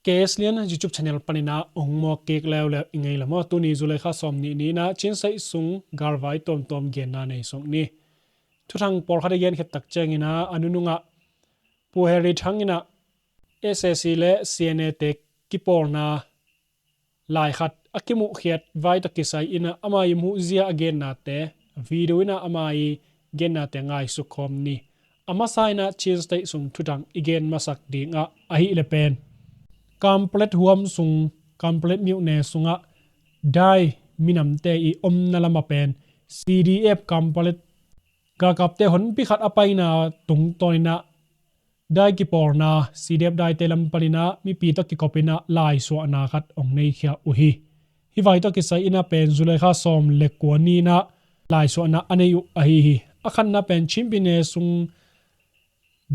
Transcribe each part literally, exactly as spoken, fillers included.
K S Lian YouTube channel panin ah hong mawk kik leuleu i ngei lam aw. Tuni July kha sawm nih ni-in ah Chin State sung galvai tuamtuam genna nei suk ni. Thuthang pawlkhat i gen khit tak ciangin ah a nunung ah Pu Harry Thang in ah S A C le C N A te kipawlna lai khat a kimuhkhiat vai tawh kisai in ah ama i muhzia a gennate video in ah ama i gennate ngaisuk khawm ni. A masa in ah Chin State sung thuthang i gen masak ding ah ahih leh pen Kanpalet huam sung, Kanpalet myone sungah Dai minamte i omna lam ah pen C D F Kanpalet galkapte honpi khat a paina tungtawn in ah Dai kipawlna, C D F Daite lam panin ah mipi tawh kikop in ah laisuahna khat hong neikhia uh hi. Hih vai tawh kisai in ah pen July kha sawm le kua ni-in ah laisuahna a nei uh ahi hi. A khatna pen Chin pyine sung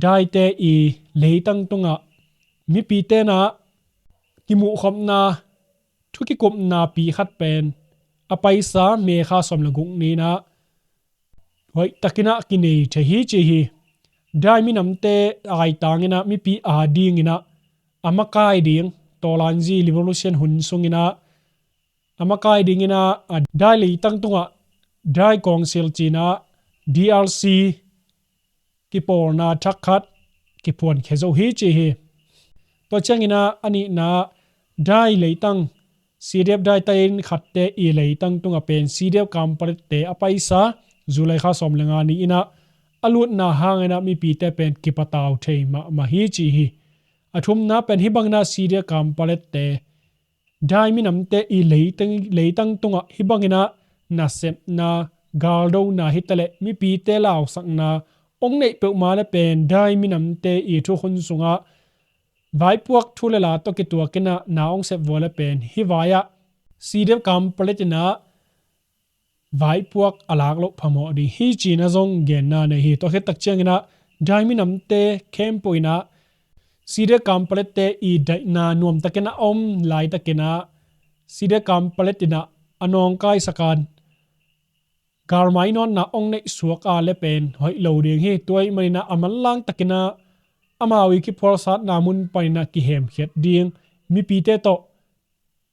Daite i leitang tungah mipite in ah kimuhkhopna, thu kikupna pi khat pen a paisa May kha sawm le guk ni-in ah hoih takin ah kinei thei hi ci hi. Dai minamte aitang in ah mipi ading in ah a makai ding, Tawlanzi Revolution hun sung in ah a makai ding in ah a Dai leitang tungah Dai Council ci-in ah D R C kipawlna thak khat kiphuankhia zo hi ci hi. Tua ciangin ah a nihna Dai leitang, C D F Daite in khatte i leitang tungah pen C D F Kanpalette a paisa July kha sawm le nga ni-in ah a lutna hangin ah mipite pen kipatau thei mahmah hi ci hi. A thumna pen hih bangin ah C D F Kanpalette Dai minamte i leitang, leitang tungah hih bangin ah nasepna, galdona hi taleh mipite lausakna hong neih peuhmah le pen Dai minamte i thukhun sungah vaipuak thu le la tawh kituak in ah na hong sep vua le pen hih vai ah C D F Kanpalet in ah vaipuak a lak loh phamawh ding hi ci-in ah zong genna nei hi. Tua khit tak ciangin ah Dai minamte khempeuh in ah C D F Kanpalette i daihna nuamtakin a om laitakin ah C D F Kanpalet in ah a nawngkaisak a galmai nawtna hong neih suak a le pen hoih lo ding hi. Tua ahih manin ah a manlang takin ah amau i kiphualsatna mun panin ah kihemkhiat ding, mipite tawh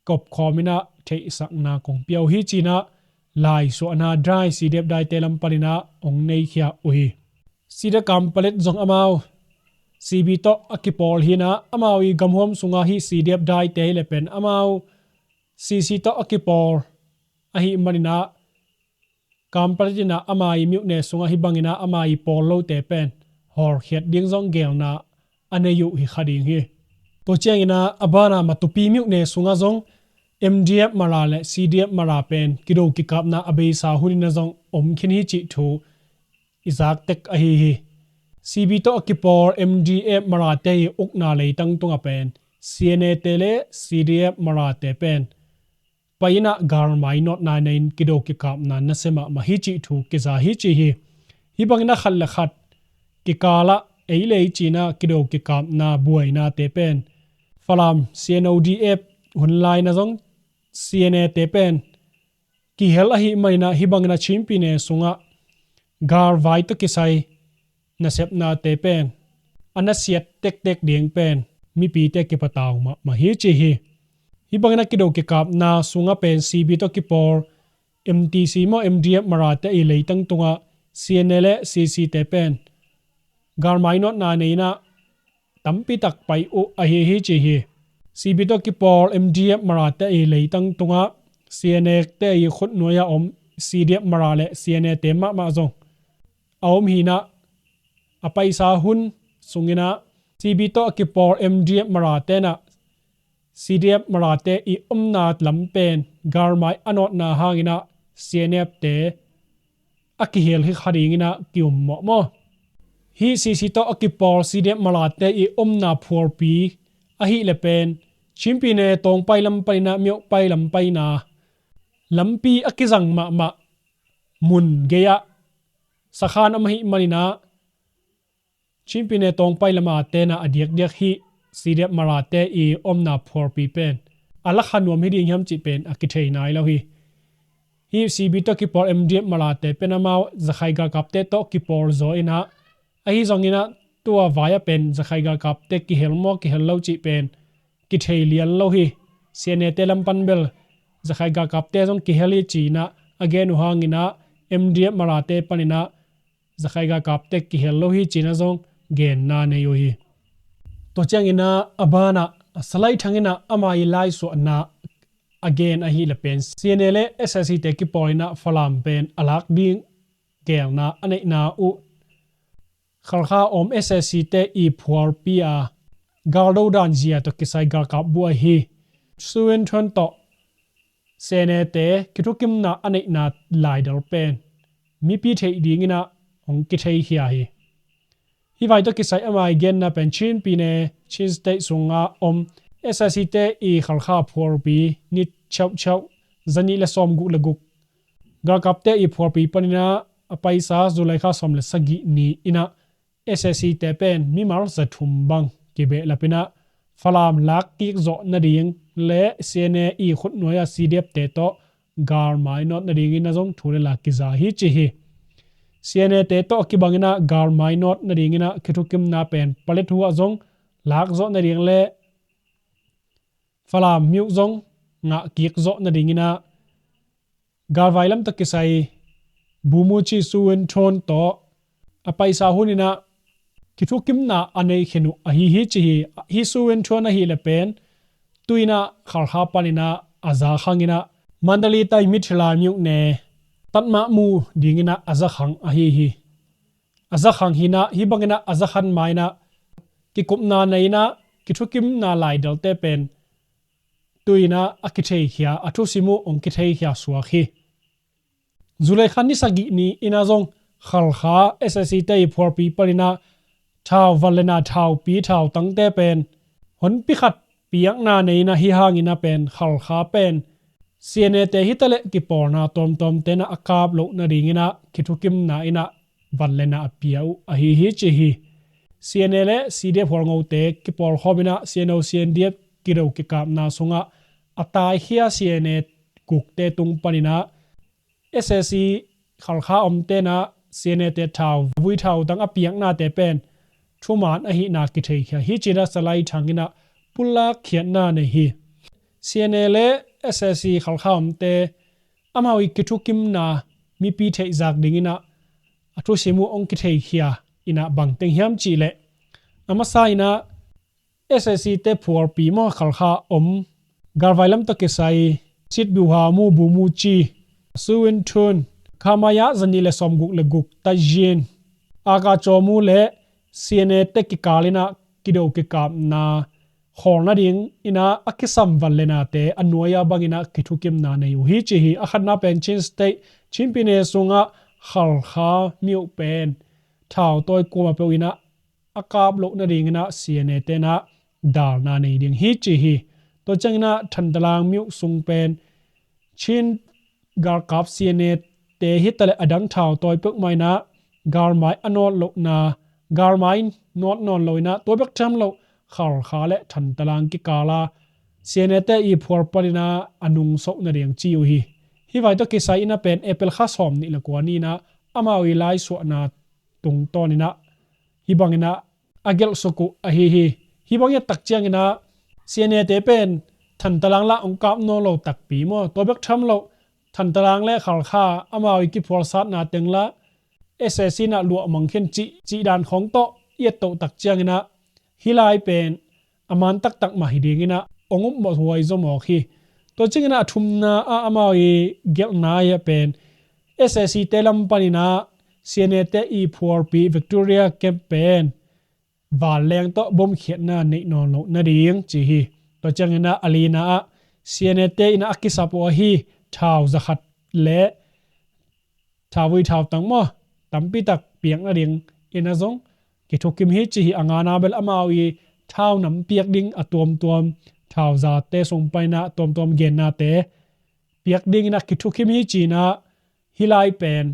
kopkhawm in ah theihsakna kong pia uh hi ci-in ah laisuahna Dai C D F Daite lam panin ah hong neikhia uh hi. C D F Kanpalet zong amau C B tawh a kipawl hi-in ah amau i gamhuam sungah hih C D F Daite hi le pen amau C C tawh a kipawl ahih manin ah Kanpalet in ah ama i myone sungah hih bangin ah ama i pawl lote pen hawlkhiat ding zong gelna a nei uh hi kha ding hi. Tua ciangin ah a banah Matupi myone sungah zong M D F Mara le C D F Mara pen kido kikapna a beisa hunin ah zong om khin hi cih thu i zak tek ahi hi. C B tawh a kipawl M D F Marate i ukna leitang tungah pen C N A te le C D F Marate pen pai in ah galmai nawtna nei-in kido kikapna nasia mahmah hi cih thu kiza hi ci hi. Hih bangin ah khat le khat kikal ah ei le ei ci-in ah kido kikapna buainate pen Falam C N O D F hun lai-in ah zong C N A te pen kihel ahih manin ah hih bangin ah Chin pyine sungah galvai tawh kisai nasepnate pen a nasiat tektek ding pen mipite kipatau mahmah hi ci hi. Hih bangin ah kido kikapna sungah pen C B tawh kipawl M T C maw M D F Marate i leitang tungah C N A le C C te pen galmai nawtna nei-in ah tampi tak pai uh ahi hi ci hi. C B tawh kipawl M D F Marate i leitang tungah C N A te i khutnuai-a om C D F Mara le C N A te mahmah zong a om hi-in ah a paisa hun sungin ah C B tawh a kipawl M D F Marate in ah C D F Marate i omna lam pen galmai a nawtna hangin ah C N F te a kihel hi kha dingin ah ki-um mawhmawh. Hih C C tawh a kipawl C D F Marate i omna phualpi ahih le pen Chin pyine tawngpai lam panin ah myohpai lam paina lampi a kizang mahmah mun gei-ah sakhan om ahih manin ah Chin pyine tawngpai lam a te in ah a diakdiak hih C D F Marate i omna phualpi pen a lakha nuam hi ding hiam cih pen a kithei nai lo hi. Hih C B tawh kipawl M D F Marate pen amau Zakhai galkapte tawh kipawl zaw in ah ahi zongin ah tua vai-ah pen Zakhai galkapte kihel maw kihel lo cih pen kithei lian lo hi. C N A te lam pan bel Rakhine galkapte zong kihel hi ci-in ah a gen uh hangin ah M D F Mara te panin ah Rakhine galkapte kihel lo hi ci-in ah zong genna nei uh hi. Tua ciangin ah a banah Salai Thang in ah ama ii laisuahna a gen ahih leh pen C N A le S A C te kipawl in ah Falam pen a lak ding geelna a neihna uh Khalkha om S A C te ii phualpi a galdo dan zia tawh kisai galkap buai hi. Suin Thuan tawh C N A te kithukimna a neihna laidal pen mipi theih dingin ah hong kitheikhia hi. Hih vai tawh kisai ama ii genna pen Chin pyine, Chin State sungah om S A C te ii Khalkha phualpi ni cheuhcheuh zanih le sawmguk le guk galkapte ii phualpi panin ah a paisa July kha sawm le sagih ni-in ah S A C te pen mimal za thum bang kibehlap in ah Falam lak kik zawh nading le C N A ii khutnuai a C D F te tawh galmai nawt nadingin ah zong thu le la kiza hi ci hi. C N A te tawh a kibangin ah galmai nawt nadingin ah kithukimna pen Paletwa zong lak zawh nading le Falam myo zong ngah kik zawh nadingin ah galvai lam tawh kisai Bumuci Suin Thuan tawh a paisa hun in ah kithukimna a nei khin uh ahi hi ci hi. Hih Suin Thuan ahih leh pen tu-in ah Khalkha panin ah a za khang in ah Mandalay tai Mithila myo ne tatmah mu dingin ah a za khang ahi hi. A za khang hi-in ah hih bangin ah a za khan ma-in ah kikupna nei-in ah kithukimna laidalte pen tu-in ah a kitheikhia, a thusim uh hong kitheikhia suak hi. July kha ni sagih ni-in ah zong Khalkha S A C te ii phualpi panin ah thau vanlena thaupi thautangte pen honpi khat piakna nei-in ah hih hangin ah pen Khalkha pen C N A te hi taleh kipawlna tuamtuamte in ah a kap loh nadingin ah kithukimna in ah vanlena a pia uh ahi hi ci hi. C N A le C D F hualngote kipawlkhawm in ah C N O C N D F kido kikapna sungah a taikhia C N A gukte tung panin ah S A C Khalkha omte in ah C N A te thau vui thautang a piaknate pen thuman ahihna kitheikhia hi ci-in ah Salai Thang in ah pulak khiatna nei hi. C N A le S A C Khalkha omte amau ii kithukimna mipi theihzak dingin ah a thusim uh hong kitheikhia in ah bangteng hiam cih leh a masa in ah S A C te phualpi maw Khalkha om galvai lam tawh kisai Chitbiuhamu, Bumuci, Suin Thuan, Khamaya zanih le sawmguk le guk Tajin, Aka Cawmu le C N A te kikal in ah kido kikapna khawl nadingin ah a kisam vanlenate a nuai-a bangin ah kithukimna nei uh hi ci hi. A khatna pen Chin State, Chin pyine sungah Khalkha myo pen thautawi kuamah peuh in ah a kap loh nadingin ah C N A te in ah dalna nei ding hi ci hi. Tua ciangin ah Thantalang myo sung pen Chin galkap C N A te hi taleh a dang thautawi peuhmah in ah galmai a nawt lohna, galmai nawt nawn lo in ah tua bek tham lo Khalkha le Thantalang kikal a C N A te ii phual panin ah a nungsoh nading ci uh hi. Hih vai tawh kisai in ah pen April kha sawm nih le kua ni-in ah amau ii laisuahna tungtawn in ah hih bangin ah a gelhsuk uh ahi hi. Hih bang i et tak ciangin ah C N A te pen Thantalang lah hong kap nawn lo takpi maw, tua bek tham lo Thantalang le Khalkha amau ii kiphualsatna teng lah S A C in ah luahmang khin cih, cih dan khawng tawh i et toh tak ciangin ah hih lai pen a man taktak mah hi dingin ah hong upmawh huai zaw mawk hi. Tua ciangin ah a thumna ah amau ii gelhna hi a pen S A C te lam panin ah C N A te ii phualpi Victoria Camp pen vanleng tawh bomkhiatna neih nawn loh nading ci hi. Tua ciangin ah a lina ah C N A te in ah a kisap uh ahi thau za khat le thauvui thautang maw tampi tak piak nadingin ah zong kithukim hi ci hi. A ngana bel amau ii thau nam piak ding a tuamtuam, thau zate sung panin ah tuamtuam gennate piak dingin ah kithukim hi ci-in ah hih lai pen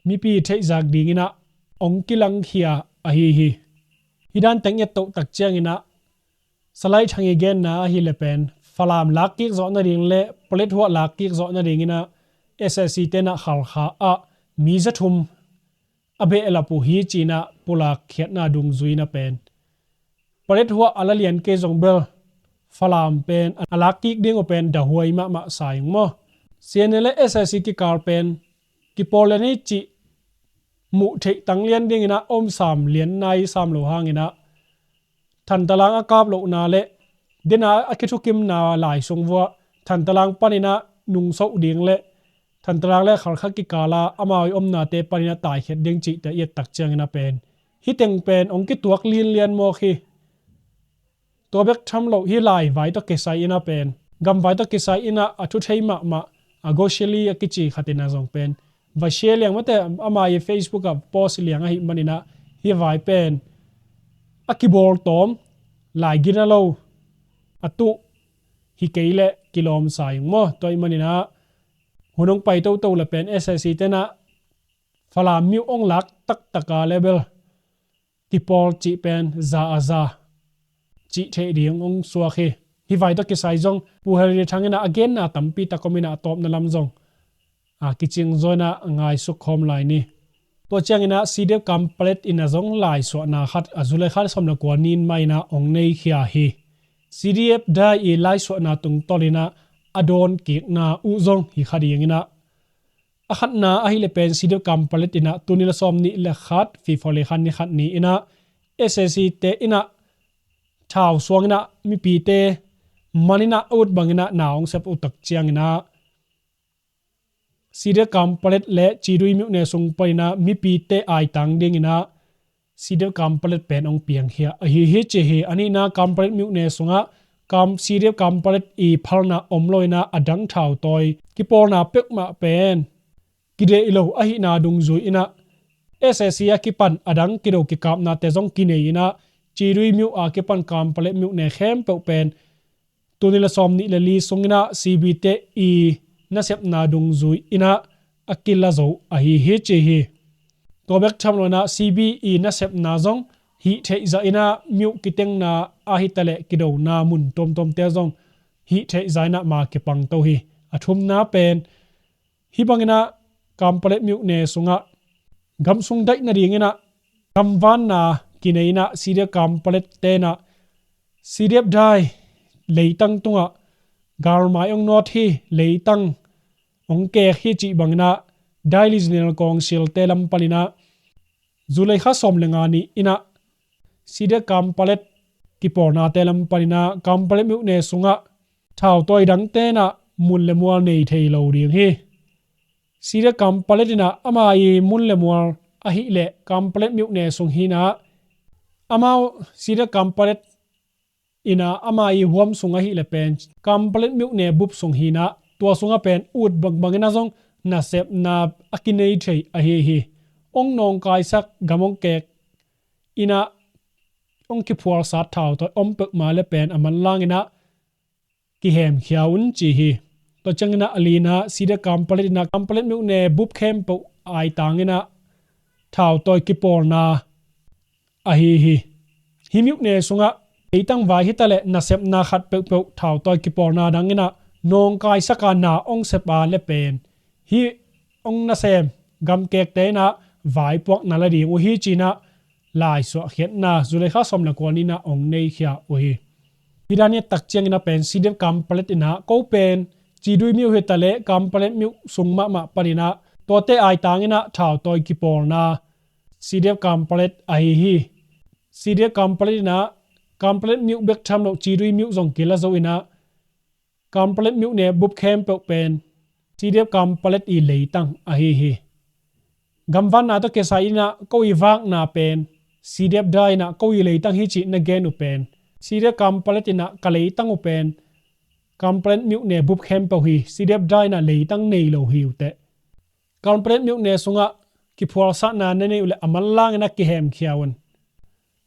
mipi theihzak dingin ah hong kilangkhia ahi hi. Hih dan teng i et toh tak ciangin ah Salai Thang ii genna ahih leh pen Falam lakkik zawh nading le Paletwa lakkik zawh nadingin ah S A C te in ah Khalkha ah mi za thum a behlap uh hi ci-in ah pulakkhiatna dungzui in ah pen Paletwa a la lian kei zong bel Falam pen a lak kik ding uh pen dahuai mahmah sa ing maw. CNA le SAC kikal pen kipawl lian hi cih muh theih tang lian dingin ah om sam lian nai sam lo hangin ah Thantalang a kap lohna le dena a kithukimna lai sung vuah Thantalang panin ah nungsoh ding le Thantalang le Khalkha kikala amau i omnate panin ah taikhiat ding cihte i et tak ciangin ah pen hih teng pen hong kituak linlian mawk hi. Tua bek tham lo hih lai vai tawh kisai in ah pen gamvai tawh kisai in ah a thu thei mahmah a Goshili a kici khat in ah zong pen va share liang mate ama i Facebook ah post liang ahih manin ah hih vai pen a kibawl tawm lai gina lo a tuh hi kei leh kilawm sa ing maw. Tua ahih manin ah hun hong pai toto le pen SAC ten ah Falam miuh hong lak taktak a le bel kipawl cih pen za a za cih theih ding hong suak hi. Hih vai tawh kisai zong Pu Henry Thang in ah a genna tampi tak om in ah a tawpna lam zong a kicing zaw in ah a ngaisuk khawm lai ni. Tua ciangin ah CDF Kampalet in ah zong laisuahna khat a July kha sawm le kua ni in mah in ah hong neikhia hi. CDF Dai i laisuahna tungtawn in ah a dawn kikna uh zong hi kha dingin ah a khatna ahih leh pen CDF Kampalet in ah tuni le sawm nih le khat February kha ni khat ni in ah SAC te in ah thau suang in ah mipite man in ah a ut bangin ah na hong sep uh tak ciangin ah CDF Kampalet le Cidui miuhne sung panin ah mipite aitang dingin ah CDF Kampalet pen hong piangkhia ahi hi ci hi. A nihna Kampalet miuhne sungah Kam, CDF Kampalet i phalna om lo in ah a dang thautawi kipawlna peuhmah pen kideih lo ahihna dungzui in ah SAC a kipan a dang kido kikapnate zong kinei in ah Cidui miuh a kipan Kampalet miuhne khempeuh pen tuni le sawm nih le li sungin ah CB te i nasepna dungzui in ah a kila zo ahi hi ci hi. Tua bek tham lo in ah CB i nasepna zong hih theih zah in ah miuh kitengna ahi ta leh kidona mun tuamtuamte zong hih theih zah in ah ma kipang to hi. A thumna pen hih bangin ah Kampalet miuhne sungah gamsung daih nadingin ah gamvanna kinei in ah CDF Kampalet ten ah CDF Dai leitang tungah galmai hong nawt hi, leitang hong kek hi cih bangin ah Dai Regional Council te lam panin ah July kha sawm le nga ni in ah CDF Kampalet kipawlnate lam panin ah Kampalet miuhne sungah thautawi dangte in ah mun le mual nei thei lo ding hi. CDF Kampalet in ah ama i mun le mual ahih leh Kampalet miuhne sung hi in ah amau CDF Kampalet in ah ama i huam sung ahih leh pen Kampalet miuhne bup sung hi in ah tua sungah pen ut bangbang in ah zong nasepna a kinei thei ahi hi. Hong nawngkaisak gam hong kek in ah hong kiphualsat thautawi om peuhmah le pen a manlang in ah kihemkhia un ci hi. Tua ciangin ah a lina CDF Kampalet in ah Kampalet miuhne bup khempeuh aitang in ah thautawi kipawlna ahi hi. Hih miuhne sungah leitang vai hi ta leh nasepna khat peuhpeuh thautawi kipawlna dang in ah nawngkaisak a na hong sep a le pen hih hong nasem gamkekte in ah vaipuak na la ding uh hi ci in ah laisuah khiatna July kha sawm le kua ni in ah hong neikhia uh hi. Hih dan i et tak ciangin ah pen CDF Kampalet in ah ko pen Cidui miuh hi ta leh Kampalet miuh sung mahmah panin ah tuate aitang in ah thautawi kipawlna CDF Kampalet ahi hi. CDF Kampalet in ah Kampalet miuh bek tham lo Cidui miuh zong kila zo in ah Kampalet miuhne bup khempeuh pen CDF Kampalet i leitang ahi hi. Gamvanna tawh kisai in ah ko i vakna pen CDF Dai in ah ko i leitang hi cih na gen uh pen CDF Kampalet in ah ka leitang uh pen Kampalet miuhne bup khempeuh hi. CDF Dai in ah leitang nei lo hi uh teh. Kampalet miuhne sungah kiphualsatna na nei uh leh a manlang in ah kihemkhia un.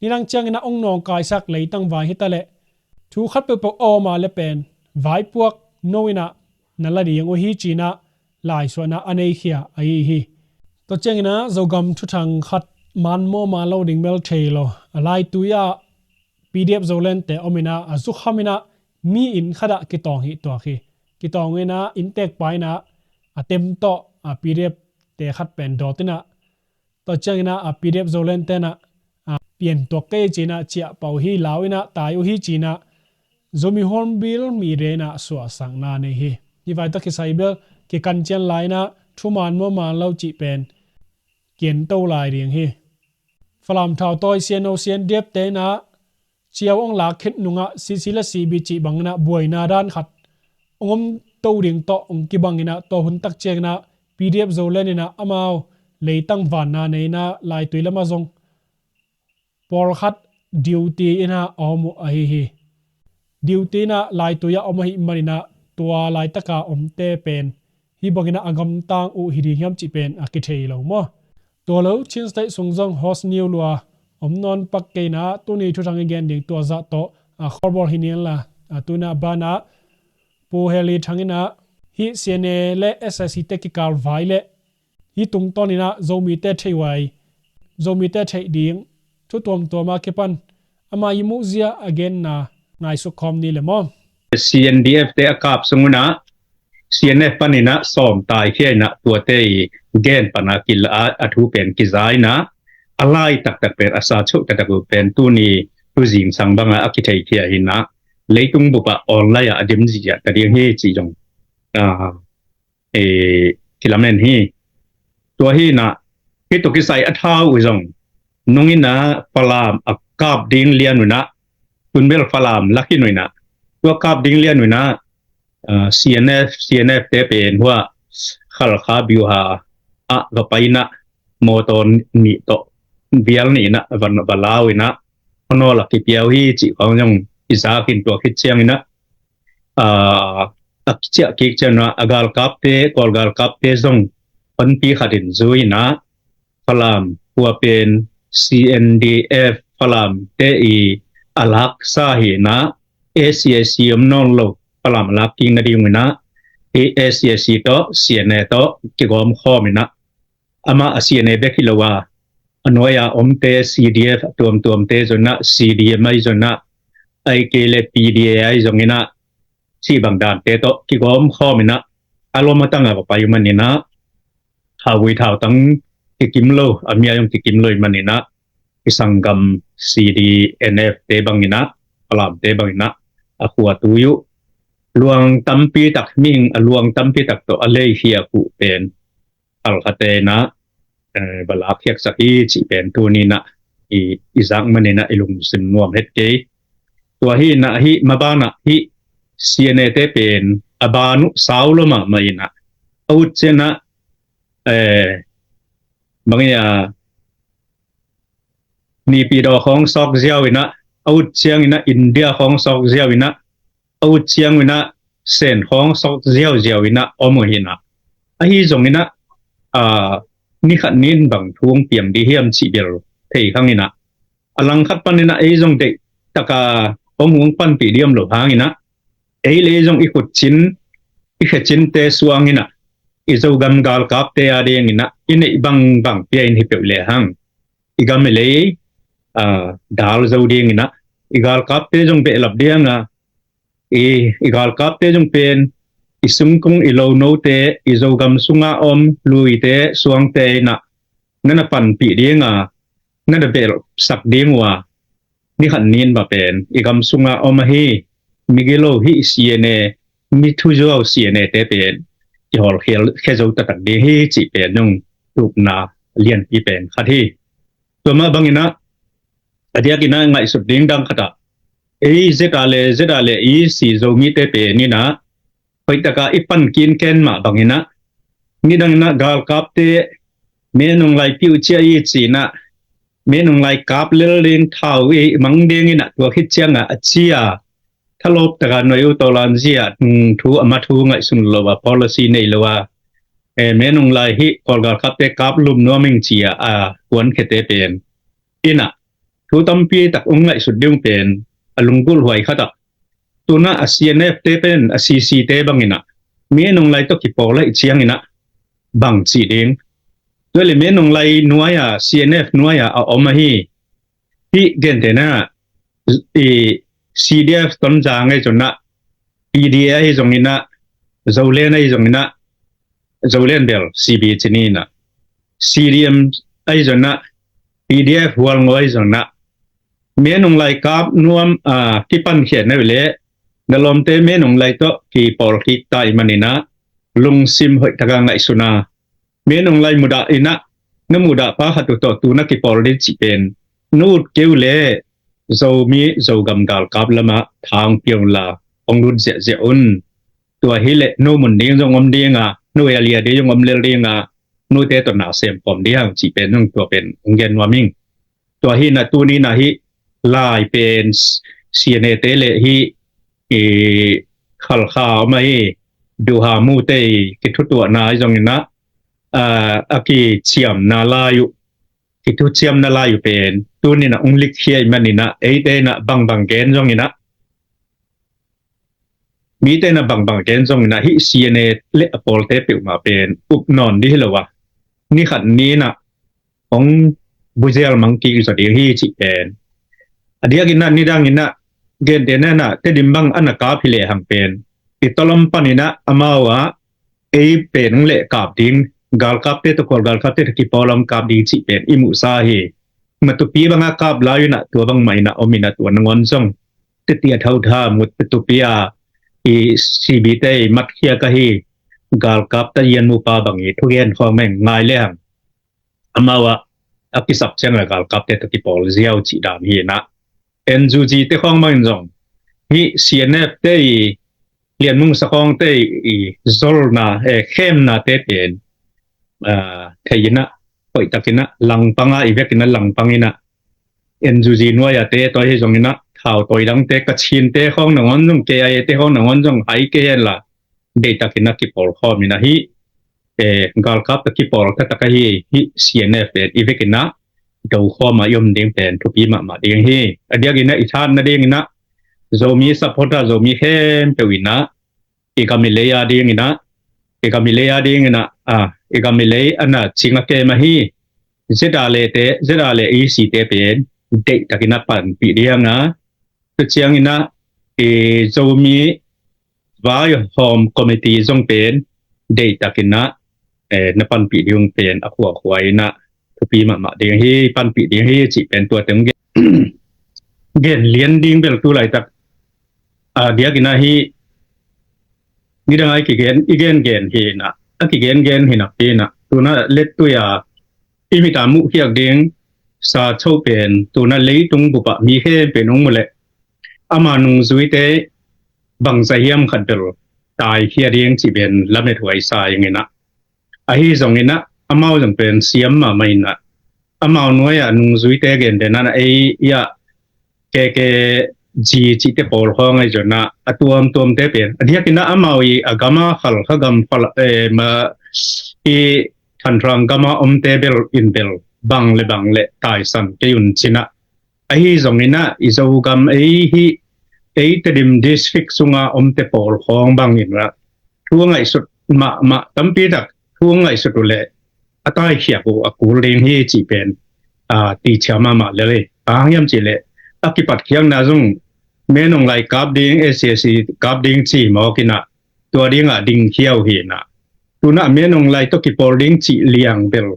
Nidang ciangin ah hong nawngkaisak leitang vai hi ta leh thu khat peuhpeuh a om a le pen vaipuak no in ah na la ding uh hi ci in ah laisuahna a neikhia ahi hi. Tua ciangin ah Zogam thuthang khat man maw man lo ding bel thei lo a laitui ah PDF Zolente om in ah a zukham in ah mi inn khat ah kitawng hi tuak hi. Kitawng in ah innteekpa in ah a tem tawh a PDF te khat pen dawt in ah tua ciangin ah a PDF Zolente in ah a pian tuak kei ci in ah ciah pah uh hi, lau in ah tai uh hi ci in ah Zomi Hornbill mi denah suahsakna nei hi. Hih vai tawh kisai bel kikan cian lai inah thuman maw man lo cih pen kiento lai ding hi. Falam Thau Tawi, C N O, C N D F te inah ciau ong lak khit nungah C C le C B cih bang inah buaina dan khat ong om to ding tawh ong kibang inah tua hun tak ciang inah P D F Zoland inah amau leitang vanna nei inah laitui lamah zong pawlkhat duty inah a om uh ahi hi. Duty inah laitui ah om ahih man inah tua laitaka omte pen hih bang inah a gamtang uh hi ding hiam cih pen a kithei lo maw? Tua lo Chin State sung zong host new lua om nawn pak kei inah tuni thuthang i gen ding tua zah tawh a khawlbawl hi nianla, a tu inah banah Pu Heli Thang inah hih C N A le S I C te kikal vai le hih tungtawn inah Zomite theih huai, Zomite theih ding thu tuamtuam a kipan ama i muhzia a genna ngaihsuk khawm ni le maw? C N D F te a kap sung unah C N F pan inah sawm taikhia inah tuate i gen pana kila a thu pen kiza inah a lai taktak pen a sa chauh taktak uh pen tuni tu zingsang banga a kitheikhia inah leitung bupah online ah a dim ziahziah ta ding hi cih zong a kilamen hi. Tua hi inah hih tawh kisai a thau uh zong nung inah Falam a kap ding lian unah tunbel Falam lakin uh inah tua kap ding lian unah C N F, C N F te pen hua Khalkha biuha ah va pai inah mawtaw nih tawh vial nih inah va lau inah honawl a kipiau hi cih khawng zong i zak in tua khit ciang inah a ciah kik ciang inah a galkapte, Kawl galkapte zong honpi khat in zui inah Falam hua pen C N D F Falam te i a laksa hi inah A C A C om nawn lo Falam a lak kik nading inah A C A C tawh C N A tawh kigawm khawm inah amah a C N A bek hi lo a a nuai-a omte C D F a tuamtuamte zong inah C D M ahi zong inah ahih kei le P D A ahi zong inah cih bang dante tawh kigawm khawm inah a lom a tang a va pai uh man inah thauvui thautang kikim lo a mia zong kikim lo ih man inah i sanggam C D N F te bang inah Falam te bang inah a khua tui uh luang tampi tak mihing a luang tampi tak tawh a leikhiak uh pen Khalkhate inah va lakkhiaksak hi cih pen tuni inah i zak man inah i lungsim nuam het kei. Tua hi inah hih mabanah hih C N A te pen a ban uh sau lo mahmah inah a ut ciang inah bang ia Naypyidaw khawng sawk ziau inah a ut ciang inah India khawng sawk ziau inah a ut ciang inah Sen khawng sawk ziauziau inah om uh hi inah ahi zong inah ni khat ni in bang thu hong piang ding hiam cih bel thei khang inah a langkhat pan inah ei zong deih taka hong hong panpih diam lo hang inah ei le ei zong i khutcin i khecinte suang inah i Zogam galkapte a ding inah i neih bangbang pia in hi peuh le hang i gam i lei dal zo ding inah i galkapte zong behlap ding a i i galkapte zong pen i sungkung i lonote i Zogam sunga om luite suangte inah na na panpih ding a na na behlap sak ding uh a ni khat ni in mah pen i gam sunga om ahi migilo hih C N A mi thuzuau C N A te pen i hawl khia zo taktak ding hi cih pen zong tupna lianpi pen khat hi. Tua mah bang inah a diak inah ngaihsut ding dang khat ah ei zeta le zeta le i si Zomite pen inah hoih taka i pan kinken mah bang inah nidang inah galkapte menung lai piu cia i ci inah menung lai kap lel ding thau i mang ding inah tua khit ciang a a cia thalawp taka nuai uh tawlan zia thu a ma thu ngaihsun lo a policy nei lo a menung lai hih Kawl galkapte kap lum nuam ing cia a kuankhete pen inah thu tampi tak ong ngaihsut ding pen a lunggulh huai khat ah tunah a C N F te pen a C C te bang inah menung lai tawh kipawl ahih ciang inah bang cih ding tua le menung lai nuai a C N F nuai a a om ahi hih gentehna i C D F Tonzang ahi zong inah P D A ahi zong inah Zoland ahi zong inah Zoland bel C B ci ni inah C D M ahi zong inah P D F Hualngo ahi zong inah menung lai kap nuam a kipan khiat na le Na lawmte Min Aung Hlaing tawh kipawl khik ta ahih manin ah lungsim hoih taka ngaihsun a, Min Aung Hlaing mudah in ah, na mudah pa khat uh tawh tu-in ah kipawl ding cih pen na ut kei uh leh Zomi Zogam galkap lamah tha hong pia unla, hong lut ziahziah un. Tua hi leh no mun ding zong om ding a, no area ding zong om lel ding a, note tawh na sem khawm ding hang cih pen zong tua pen hong gen nuam ing. Tua hi in ah tuni in ah hih lai pen C N A te leh hih i Halkha om ahi, Duha mute i kithutuahna ahi zongin ah, a, a kiciamna lai uh, kithuciamna lai uh pen tuni in ah hong likkhia ahih manin ah, eite in ah bangbang gen zongin ah, mite in ah bangbang gen zongin ah, hih C N A leh a pawlte peuhmah pen up nawn ding hi lo a, ni khat ni in ah hong buzel mang kik zaw ding hi cih pen. A diakin ah nidangin ah, gentehna in ah Tedim bang a na kap hi lehang pen i tawlom panin ah amau ah ei pen hong leh kap ding, galkapte tawh, Kawl galkapte tawh kipawl a hong kap ding cih pen i muhsa hi. Matupi bang a kap lai uh in ah tua bangmah in ah om in ah, tua nangawn zong teti a thau tha mut, Matupi a i C B te i matkhiak ahi galkap tayian mupa bang i thugen khawng meng ngai lehang, amau ah a kisap ciang a galkapte tawh kipawl ziau cih dan hi in ah, N U G te khawng bangin zong hih C N F te i Lian Mung Sakhong te i zolna, eh, khemnate pen, ah, thei in ah, hoihtakin ah langpang a, i vekin ah langpang in ah, N U G nuai a te tua hi zongin ah, thau tawi dangte, Kachinte khawng nangawn zong, K I A te khawng nangawn zong hai kei hen la, deihtakin ah kipawl khawm in ah hih, eh, galkap tawh kipawl taktak ahi hih C N F pen i vekin ah do khawm a i om ding pen thupi mahmah ding hi. A diakin ah i thahat nadingin ah Zomi supporter, Zomi khempeuh in ah i gam i lei a dingin ah, i gam i lei a dingin ah, a, i gam i lei a na cing a kem ahi Z R A te, Z R A E C te pen deihtakin ah panpih ding a, tua ciangin ah i Zomi Vaihawm Committee zong pen deihtakin ah, eh, na panpih ding pen a khuakhua in ah thupi mahmah ding hi, panpih ding hi cih pen tua teng gen, gen lian ding bel tu laitak, a, diakin ah hih nidang a i kigen, i gengen hi in ah, a kigengen hi napi in ah, tu-in ah lettui a i mit a muhkhiak ding sa cho pen tu-in ah leitung bup ah mi khempeuh in hong mu leh, ama nungzuite bangzah hiam khat bel taikhia ding cih pen lamethuai sa ing in ah. Ahi zongin ah amau zong pen siam mahmah in ah, amau nuai ah nungzuite gentehna in ah, ei ah K K G cihte pawl khawng ahi zongin ah, a tuamtuamte pen a diakin ah amau i a gam a, Halkha gam, Fal-, eh, ma, i Thanrang gam a omte bel in bel bang le bang le taisan kei un ci-in ah, ahi zongin ah i Zogam ei hih, ei Tedim District sunga omte pawl khawng bangin ah thu a ngaihsut mahmah, tampi tak thu a ngaihsut uh leh a taikhiak uh a kul ding hi cih pen, a, tichia mahmah lel hi. Bang hang hiam cih leh a kipatkhiakna zong Min Aung Hlaing kap ding, S A C kap ding ci mawk in ah, tua ding ah dingkhia uh hi in ah, tu-in ah Min Aung Hlaing tawh kipawl ding cih liang bel,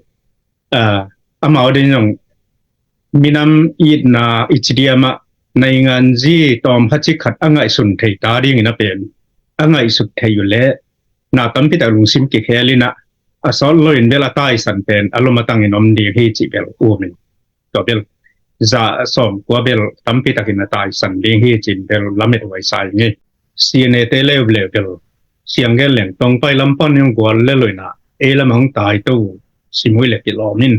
a, amau ding zong minam itna i ci diam ah, naingan zi tawm khat ci khat a ngaihsun thei ta dingin a pen, a ngaihsut thei uh leh na tampi tak lungsim kikhel in ah, a sawt lo in bel a taisan pen a lom a tangin om ding hi cih bel um in, tua bel za sawm kua bel tampi takin a taisan ding hi ci-in bel lamethuai sa ing hi. C N A te leuleu bel siang gen leng Tongpai lam pan hong gual le lo in ah, ei lam hong tai to, Simui le kilawm in,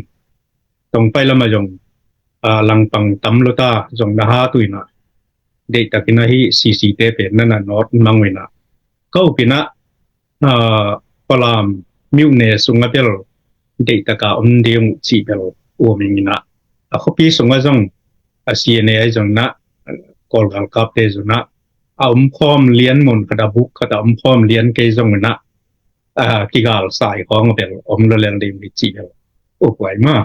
Tongpai lam ah zong, a, langpang tam lo ta, zong na hat uh in ah, deihtakin ah hih C C te pen na na nawt mang uh in ah, ka up in ah, a, Falam myone sungah bel deihtak a om ding uh cih bel um ing in ah, a khuapi sungah zong, a, C N A ahi zongin ah, Kawl galkapte zong ah, a omkhawm lian, mun khat a buk khat a omkhawm lian kei zongin ah, a, kigal sai khawng bel om lo lel ding hi cih bel up huai mah.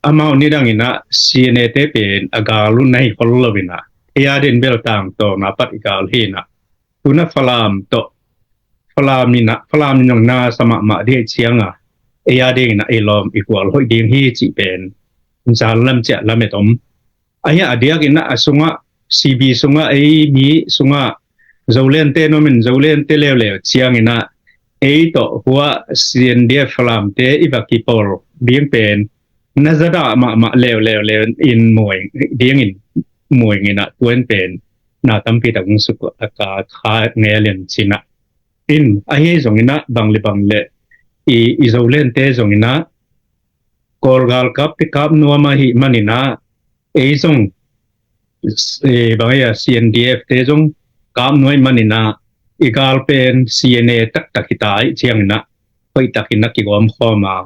Amau nidangin ah C N A te pen a gal uh na hi khol lo in ah, ei a din bel tangtawna pat i gal hi in ah, tu-in ah Falam tawh, Falam in ah, Falam in zong na sa mahmah ding ahih ciang a, ei a dingin ah ei lawm i gual hoih ding hi cih pen zan lam ciah lamet om. Ahi a diakin ah a sungah, C B sungah, ei mi sungah, Zolente nuam in Zolente leuleu ciangin ah ei tawh hua C N D F Falamte i va kipawl ding pen na zadah mahmah leuleu leu in muing dingin muing in ah tua in pen na tampi tak hong suk a ka kha ngel in cin ah in ahi zongin ah bang le bang le i, i Zolente zongin ah Kawl galkapte kap nuam ahih manin ah ei zong eh, bang ahi a C N D F te zong kap nuam ahih manin ah i gal pen C N A taktak hi ta ahih ciangin ah hoih takin a kigawm khawm a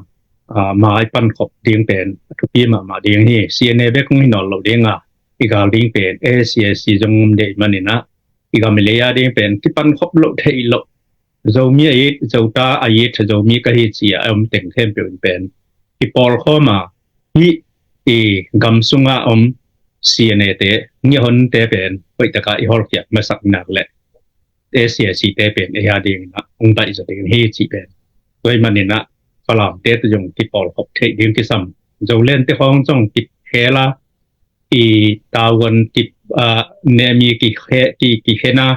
ah, mai pankhop ding pen a thupi mahmah ding hi. C N A bek hong hi nawn lo ding a i gal ding pen A C S C zong om dei manin ah i gam i lei a ding pen kipankhop loh theih loh Zomi a it, Zota a it, Zomi ka hi ci a om teng khempeuh in pen kipawl khawm a hih i gam sunga om C N A te ngiahonte pen hoih taka i hawlkhiat masak nak le A C S C te pen ei a dingin ah hong baih zaw ding hi cih pen tua ahih manin ah Falamte te zong kipawl khop theih ding kisam. Zolente khawng zong kikhel a i tavuan ki ah, nemi kikhe ki kikhen a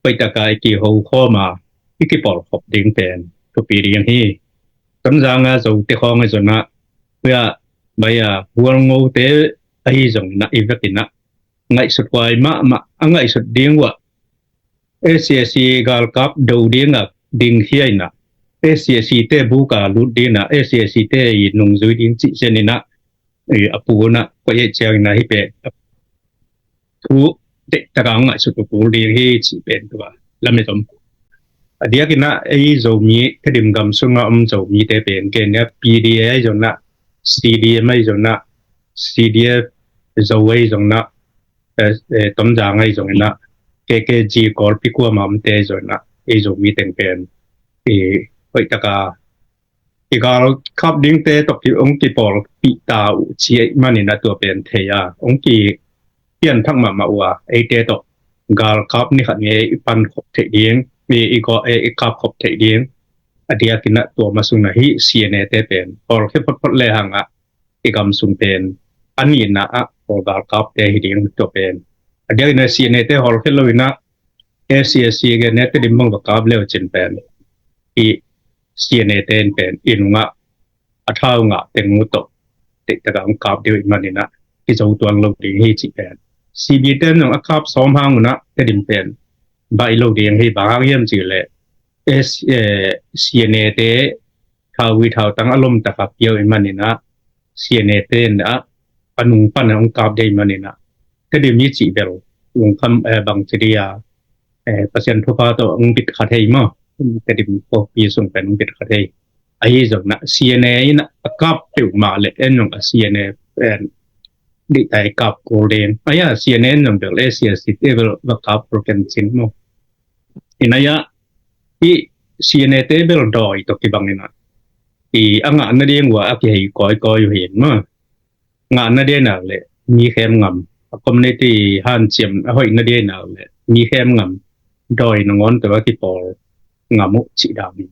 hoih taka i kiho khawm a i kipawl khop ding pen thupi ding hi. Tonzang a Zote khawng ahi zong ah tua bai a Bualngote ahi zongin ah i vekin ah ngaihsut huai mahmah a ngaihsut ding uh ah A C S C galkap do ding a ding hiai in ah A C S C te buk a lut ding in ah A C S C te i nungzui ding cih zen in ah i a pu un ah koi ei ciangin ah hih pen thu deih taka hong ngaihsut uh kul ding hi cih pen tua lamet om. A diakin ah ei Zomi Tedim gam sunga om Zomite pen ken ah P D A ahi zong ah C D M ahi zong ah C D F Zo ahi zong ah eh, eh, Tonzang ahi zongin ah K K G Kawlpi kuama omte ahi zongin ah ei Zomi teng pen i hoih taka i galkap dingte tawh ki hong kipawlpih ta uh ci ahih manin ah tua pen thei a hong kipianthak mahmah uh a eite tawh galkap ni khat ngei i pankhop theih ding i i gaw- eh, i kapkhop theih ding a diakin ah tua ma sung ah hih C N A te pen hawlkhia photphot le hang ah i gam sung pen a nihna ah Kawl galkapte hi ding tua pen a diakin ah C N A te hawlkhia lo in ah A C S C gen ne Tedim bang va kap leu cin pen i C N A te in pen i nungah a thau ngah teng uh tawh deih taka hong kap ding uh ahih manin ah i zo tuan lo ding hi cih pen C B te in zong a kap sawm hang un ah Tedim pen baih lo ding hi. Bang hang hiam cih leh eh, C N A te thauvui thautang a lom taka pia uh ahih manin ah C N A te in ah a nung pan a hong kap ding ahih manin ah Tedim i cih bel lungkham eh, bang ci ding a eh, Pasian thupha tawh hong bit kha thei maw? Tedim kawpi sung pen hong bit kha thei. Ahi zong ah C N A in ah a kap peuhmah leh en zong a C N A pen deih ta i kap kul ding. Ahi a C N A in zong bel A C S C te bel va kap kul ken cin maw? In ahi a i C N A te bel dawi tawh kibang in ah i a ngahna ding uh a kihei kawikawi uh hi in maw? Ngahna ding nak leh mi khem ngam a community hanciam a hoihna ding nak leh mi khem ngam dawi nangawn tawh a kipawl ngam uh cih dan in